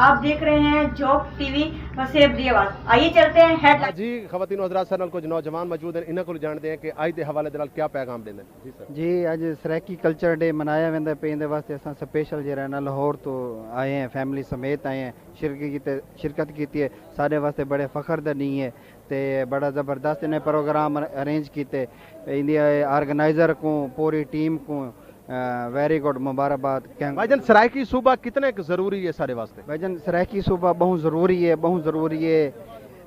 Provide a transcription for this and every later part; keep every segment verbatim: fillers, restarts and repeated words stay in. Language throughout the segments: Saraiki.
آپ دیکھ رہے ہیں جھوک ٹی وی، وسیب دی آواز۔ آئیے چلتے ہیں ہیڈ لائن۔ جی خواتین و حضرات، سارے نال کچھ نوجوان موجود ہیں، انہاں کول جانتے ہیں کہ اج دے حوالے دے نال کیا پیغام ݙیندے ہیں۔ جی سر۔ جی، اڄ سرائیکی کلچر ڈے منایا ویندا پئے، ایندے واسطے اساں سپیشل جیڑھا ہے نا لاہور توں آئے ہیں، فیملی سمیت آئے ہیں، شرکت کیتے، شرکت کیتی ہے۔ ساݙے واسطے بڑے فخر دا ݙینہہ ہے تے بڑا زبردست انہیں پروگرام ارینج کیتے۔ ایندی آرگنائزر کوں، پوری ٹیم کوں، آ، ویری گڈ، مبارکباد کہیں۔ بھائی جان، سرائیکی صوبہ کتنے کُ ضروری ہے ساݙے واسطے؟ بھائی جان، سرائیکی صوبہ ٻہوں ضروری ہے، ٻہوں ضروری ہے،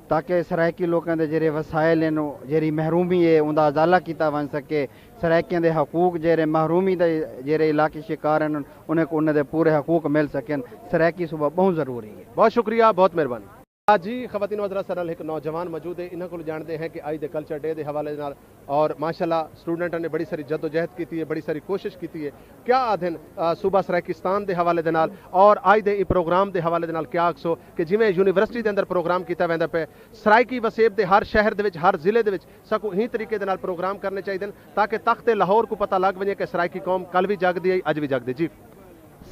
تاکہ سرائیکی لوکاں دے جیڑھے وسائل ہن، جیڑھی محرومی ہے، اوندا ازالہ کیتا ونڄ سکے۔ سرائیکیاں دے حقوق، جیڑھے محرومی دے جیڑھے علاقے شکار ہن، انہیں کوں انہیں دے پورے حقوق مل سکن۔ سرائیکی صوبہ ٻہوں ضروری ہے۔ بہت شکریہ، بہت مہربانی۔ آ جی خواتین و حضرات، ساݙے نال ہک نوجوان موجود ہے، انہاں کولوں جانڑدے ہیں کہ اڄ دے کلچر ڈے دے حوالے دے نال، اور ماشاءاللہ اسٹوڈنٹاں نے بڑی ساری جدوجہد کیتی ہے، بڑی ساری کوشش کیتی ہے۔ کیا آدھن، آ، صوبہ سرائیکستان دے حوالے دے نال اور اڄ دے ایں پروگرام دے حوالے دے نال کیا آکھسو کہ جیویں یونیورسٹی دے اندر پروگرام کیتا ویندا پئے، سرائیکی وسیب دے ہر شہر دے وچ، ہر ضلع دے وچ ساکوں ایں طریقے دے نال پروگرام کرنے چاہیدن تاکہ تخت لاہور کوں پتہ لگ ونڄے کہ سرائیکی قوم کل وی جاڳدی ہئی، اڄ وی جاڳدی۔ جی۔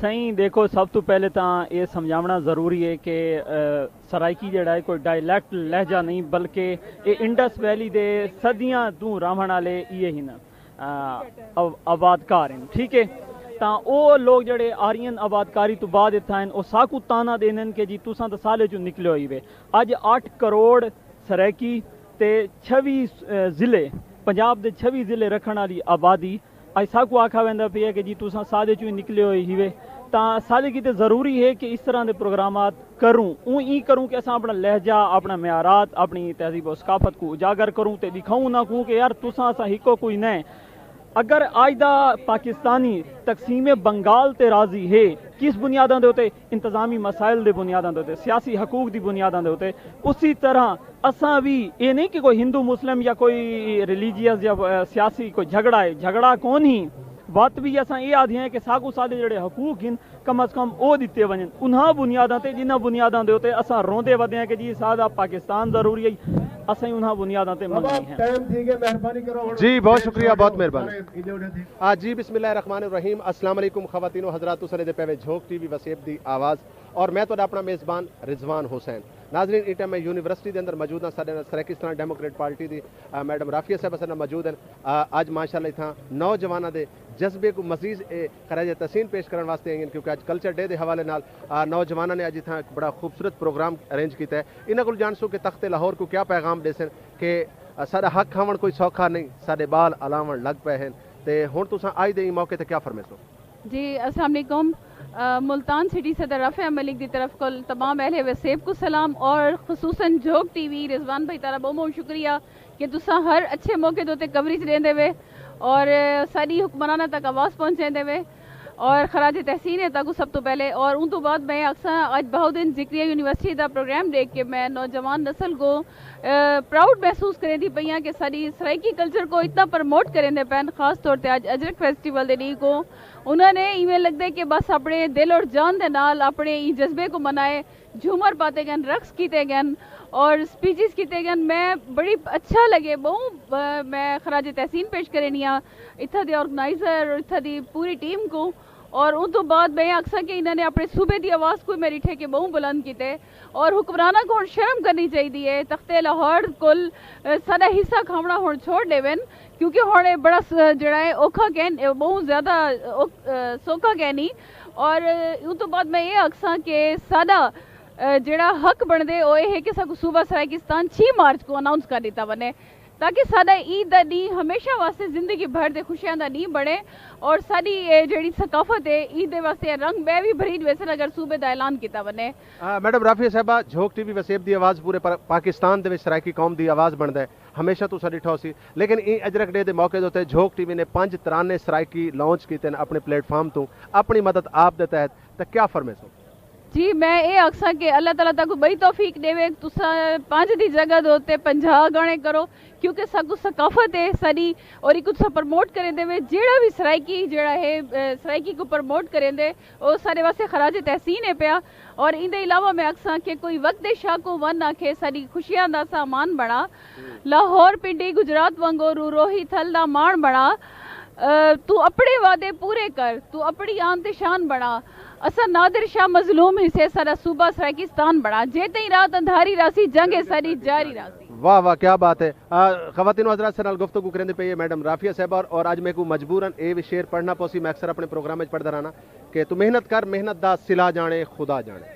سئیں، ݙیکھو، سب توں پہلے تاں اے سمجھاوݨا ضروری ہے کہ، آ، سرائیکی جیڑھا ہے کوئی ڈائلیکٹ، لہجہ نہیں، بلکہ اے انڈس ویلی دے صدیاں توں رہوݨ آلے ایہے ہن، آ، آ-، آبادکار ہن، ٹھیک ہے؟ تاں او لوگ جیڑھے آرین آبادکاری توں بعد اتھاں ہن، او ساکوں طعنا ݙیندن کہ جی تساں تاں ساݙے چوں نکلے ہوئے۔ اڄ اٹھ کروڑ سرائیکی تے چھوی، آ، ضلع، پنجاب دے چھوی ضلع رکھݨ آلی آبادی، اڄ ساکوں آکھا ویندا پیا کہ جی تساں ساݙے چوں ہی نکلے ہوئے ہیوے، تاں ساݙے کیتے ضروری ہے کہ اس طرح دے پروگرامات کروں۔ اوں ایں کروں کہ اساں اپݨا لہجہ، اپݨا معیارات، اپݨی تہذیب و ثقافت کوں اجاگر کروں تے ݙکھاؤں انہاں کوں کہ یار تساں اساں ہکو کوئی نہ۔ اگر اڄ دا پاکستانی تقسیم بنگال تے راضی ہے، کس بنیاداں دے اتے؟ انتظامی مسائل دے بنیاداں دے اتے، سیاسی حقوق دی بنیاداں دے اتے، اسی طرح اساں وی اے نہیں کہ کوئی ہندو مسلم یا کوئی ریلیجیس یا، آ، سیاسی کوئی جھگڑا ہے، جھگڑا کون ہی، وت وی اساں اے آدھے ہیں کہ ساکوں ساݙے جیڑھے حقوق ہن کم از کم او ݙتے ونڄن، انہاں بنیاداں تے جنہاں بنیاداں دے اتے اساں روندے ودے ہیں کہ جی ساݙا پاکستان ضروری ہے، اساں انہاں بنیاداں تے منگنی ہیں۔ ٹائم تھی ڳئے، مہربانی کرو ہݨ۔ جی، بہت شکریہ، بہت مہربانی۔ آ، جی، بسم اللہ الرحمن الرحیم۔ السلام علیکم خواتین و حضرات، تساں ݙیہدے پئے وے جھوک ٹی وی وسیب دی آواز، اور میں تہاݙا اپݨا میزبان رضوان حسین۔ ناظرین، ایں ٹائم میں یونیورسٹی دے اندر موجود ہاں، ساݙے نال سرائیکستان ڈیموکریٹ پارٹی دی، آ، میڈم رافیہ صاحبہ ساݙے نال موجود ہن۔ آ، اڄ ماشاءاللہ اتھاں نوجواناں دے جذبے کوں مزید، اے، خراج تحسین پیش کرݨ واسطے آئی ہن، کیونکہ اڄ کلچر ڈے دے حوالے نال، آ، نوجواناں نے اڄ اتھاں ہک بڑا خوبصورت پروگرام ارینج کیتا ہے۔ انہاں کولوں جانسوں کہ تخت لاہور کوں کیا پیغام ݙیسن کہ، آ، ساݙا حق کھاوݨ کوئی سوکھا نہیں، ساݙے ٻال الاوݨ لڳ پئے ہن، تے ہݨ تساں اڄ دے ایں موقع تے کیا فرمیسو؟ جی، السلام علیکم۔ آ، ملتان سٹی صدر رافع ملک دی طرف کول تمام اہل وسیب کوں سلام، اور خصوصاً جھوک ٹی وی رضوان بھائی تہاݙا ٻہوں ٻہوں شکریہ کہ تساں ہر اچھے موقع دے اتے کوریج ݙیندے وے اور ساݙی حکمراناں تک آواز پہنچیندے وے، اور خراج تحسین ہے تہاکوں سب توں پہلے۔ اور اوں توں بعد میں آکھساں، اڄ بہاؤالدین ذکریہ یونیورسٹی دا پروگرام ݙیکھ کے میں نوجوان نسل کوں، آ، پراؤڈ محسوس کریندی پئی ہاں کہ ساݙی سرائیکی کلچر کوں اتنا پروموٹ کریندے پئن، خاص طور تے اڄ اجرک فیسٹیول دے ݙینہہ کوں انہاں نے ایویں لڳدے کہ بس اپݨے دل اور جان دے نال اپݨے ایں جذبے کوں منائے، جھومر پاتے ڳئن، رقص کیتے ڳئن اور سپیچز کیتے ڳئن۔ میں بڑی اچھا لڳے، ٻہوں، آ، میں خراج تحسین پیش کرینی ہاں اتھاں دے آرگنائزر اور اتھاں دی پوری ٹیم کوں۔ اور اوں توں بعد میں آکھساں کہ انہاں نے اپݨے صوبے دی آواز کوں میں ݙٹھے کہ ٻہوں بلند کیتے۔ اور حکمراناں کوں ہݨ شرم کرݨی چاہیدی ہے، تخت لاہور کول، آ، ساݙا حصہ کھاوݨا ہݨ چھوڑ ݙیون، کیونکہ ہݨ اے بڑا س-، جیڑھا ہے اوکھا کین، اے ٻہوں زیادہ اوکھ-، آ، سوکھا کین ہی۔ اور اوں توں بعد میں اے آکھساں کہ ساݙا، آ، جیڑھا حق بݨدے او اے ہے کہ ساکوں صوبہ سرائیکستان چھی مارچ کوں اناؤنس کر ݙتا ونڄے، تاکہ ساݙا عید دا ݙینہہ ہمیشہ واسطے زندگی بھر دے خوشیاں دا ݙینہہ بݨے اور ساݙی اے جیڑھی ثقافت ہے عید دے واسطے رنگ ٻئے وی بھریج ویسن اگر صوبے دا اعلان کیتا ونڄے۔ آ، میڈم رافیہ صاحبہ، جھوک ٹی وی وسیب دی آواز پورے پر-، پاکستان دے وچ سرائیکی قوم دی آواز بݨدا ہے، ہمیشہ تساں ݙٹھا ہوسی، لیکن ایں اجرک ڈے دے موقع دے اتے جھوک ٹی وی نے پنج ترانے سرائیکی لانچ کیتے ہن اپݨے پلیٹ فارم توں، اپݨی مدد آپ دے تحت، تاں کیا فرمیسو؟ جی، میں اے آکھساں کہ اللہ تعالیٰ تہاکوں ٻئی توفیق ݙیوے، تساں پنج دی جگہ دے اتے پنجاہ گانے کرو، کیونکہ ساکوں ثقافت ہے ساݙی اور ایکوں تساں پروموٹ کریندے وے۔ جیڑھا وی سرائیکی جیڑھا ہے، اے، سرائیکی کوں پروموٹ کریندے، او ساݙے واسطے خراج تحسین ہے پیا۔ اور ایندے علاوہ میں آکھساں کہ کوئی وقت دے شاہ کوں ونڄ آکھے ساݙی خوشیاں دا سامان بݨا۔ لاہور پنڈی گجرات وانگوں رو روہی تھل دا ماݨ بݨا۔ آ، توں اپݨے وعدے پورے کر، توں اپݨی آن تے شان بݨا۔ اساں نادر شاہ مظلوم ہیسے، ساݙا صوبہ سرائیکستان بݨا، جے تئیں رات اندھاری راہسی، جنگ ہے ساݙی جاری راہسی۔ واہ واہ، کیا بات ہے۔ آ، خواتین و حضرات، ساݙے نال گفتگو کریندے پئی ہے میڈم رافیہ صاحبہ، اور، اور اڄ میکوں مجبوراً اے وی شعر پڑھݨا پوسی، میں اکثر اپݨے پروگرام وچ پڑھدا رہنا کہ توں محنت کر، محنت دا صلہ ڄاݨے خدا ڄاݨے۔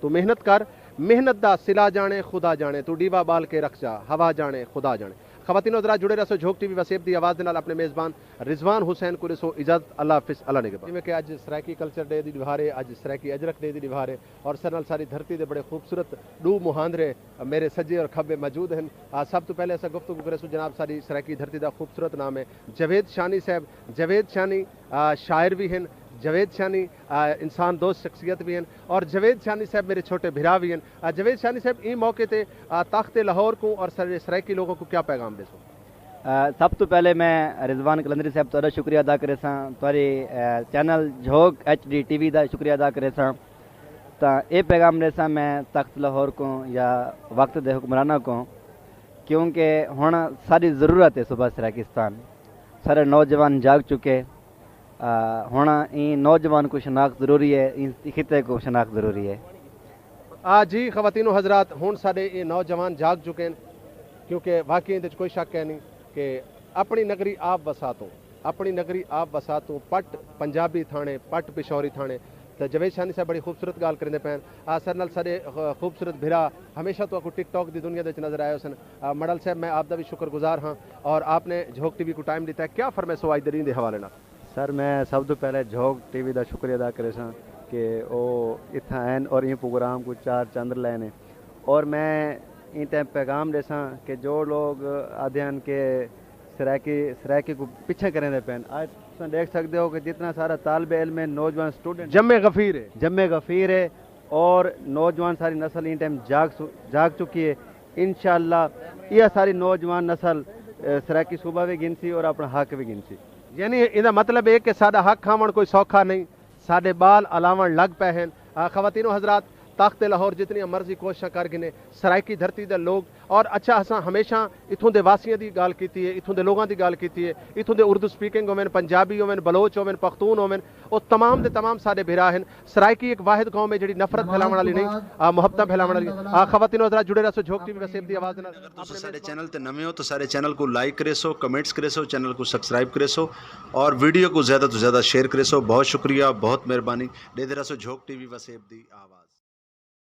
توں محنت کر، محنت دا صلہ ڄاݨے خدا ڄاݨے، توں ݙیوا ٻال کے رکھ چا، ہوا ڄاݨے خدا ڄاݨے۔ خواتین و حضرات، جڑے رہسو جھوک ٹی وی وسیب دی آواز دے نال، اپݨے میزبان رضوان حسین کوں ݙیسو اجازت، اللہ حافظ، اللہ نگہبان۔ جیویں کہ اڄ سرائیکی کلچر ڈے دی ݙیہاڑ ہے، اڄ سرائیکی اجرک ڈے دی ݙیہاڑ ہے، اور ساݙے نال ساݙی دھرتی دے بڑے خوبصورت ݙو مہاندرے میݙے سڄے اور کھٻے موجود ہن۔ آ، سب توں پہلے اساں گفتگو کریسوں جناب، ساݙی سرائیکی دھرتی دا خوبصورت نام ہے جاوید شانی صاحب۔ جاوید شانی، آ، شاعر وی ہن، جاوید شانی، آ، انسان دوست شخصیت وی ہن، اور جاوید شانی صاحب میݙے چھوٹے بھرا وی ہن۔ آ، جاوید شانی صاحب، ایں موقع تے، آ، تخت لاہور کوں اور سارے سرائیکی لوگوں کوں کیا پیغام ݙیسو؟ آ، سب توں پہلے میں رضوان قلندری صاحب تہاݙا شکریہ ادا کریساں، تہاݙی، آ، چینل جھوک ایچ ڈی ٹی وی دا شکریہ ادا کریساں۔ تاں اے پیغام ݙیساں میں تخت لاہور کوں یا وقت دے حکمراناں کوں، کیونکہ ہݨ ساݙی ضرورت ہے صوبہ سرائیکستان، ساݙے نوجوان جاگ چکے۔ آ، ہݨ ایں نوجوان کوں شناخت ضروری ہے، ایں خطے کوں شناخت ضروری ہے۔ آ جی خواتین و حضرات، ہݨ ساݙے اے نوجوان جاگ چکے ہن، کیونکہ واقعی ایندے وچ کوئی شک ہے نہیں کہ اپݨی نگری آپ وسا توں، اپݨی نگری آپ وسا توں پٹ پنجابی تھاوݨے، پٹ پشوری تھاوݨے، تے جاوید شانی صاحب بڑی خوبصورت ڳالھ کریندے پئے ہن۔ آ، ساݙے نال ساݙے، آ، خوبصورت بھرا ہمیشہ تہاکوں ٹک ٹاک دی دنیا دے وچ نظر آئے ہوسن۔ آ، مڑل صاحب، میں آپ دا وی شکر گزار ہاں، اور آپ نے جھوک ٹی وی کوں ٹائم ݙتا ہے، کیا فرمیسو اڄ دے ݙینہہ دے حوالے نال؟ سر، میں سب توں پہلے جھوک ٹی وی دا شکریہ ادا کریساں کہ او اتھاں آئن اور ایں پروگرام کوں چار چند لائے نے۔ اور میں ایں ٹائم پیغام ݙیساں کہ جو لوگ آہدے ہن کہ سرائیکی، سرائیکی کوں پچھے کریندے پئے ہن، اڄ تساں ݙیکھ سڳدے ہو کہ جتنا سارا طالب علم ہے، نوجوان اسٹوڈنٹ، جمع غفیر ہے۔ جمع غفیر ہے، اور نوجوان ساری نسل ایں ٹائم جاگ سو-، جاگ چکی ہے۔ انشاءاللہ ایہا ساری نوجوان نسل، اے، سرائیکی صوبہ وی گھنسی اور اپݨا حق وی گھنسی۔ یعنی ایندا مطلب ہے کہ ساݙا حق کھاوݨ کوئی سوکھا نہیں، ساݙے ٻال الاوݨ لڳ پئے ہن۔ آ، خواتین و حضرات، تخت لاہور جتنیاں مرضی کوششاں کر گھنے، سرائیکی دھرتی دے لوگ، اور اچھا، اساں ہمیشہ اتھوں دے واسیاں دی ڳالھ کیتی ہے، اتھوں دے لوگاں دی ڳالھ کیتی ہے، اتھوں دے اردو سپیکنگ ہوون، پنجابی ہوون، بلوچ ہوون، پختون ہوون، او تمام دے تمام ساݙے بھرا ہن۔ سرائیکی ایک واحد قوم ہے جڑی نفرت پھیلاوݨ والی نہیں، آ، محبتاں پھیلاوݨ والی۔ آ، خواتین و حضرات، جڑے رہسو جھوک ٹی وی وسیب دی آواز دے نال۔ اگر تساں ساݙے چینل تے نویں ہو تو ساݙے چینل کوں لائک کریسو، کمنٹس کریسو، چینل کوں سبسکرائب کریسو، اور ویڈیو کوں زیادہ توں زیادہ شیئر کریسو۔ بہت شکریہ، بہت مہربانی۔ ݙیہدے رہسو جھوک ٹی وی وسیب دی آواز۔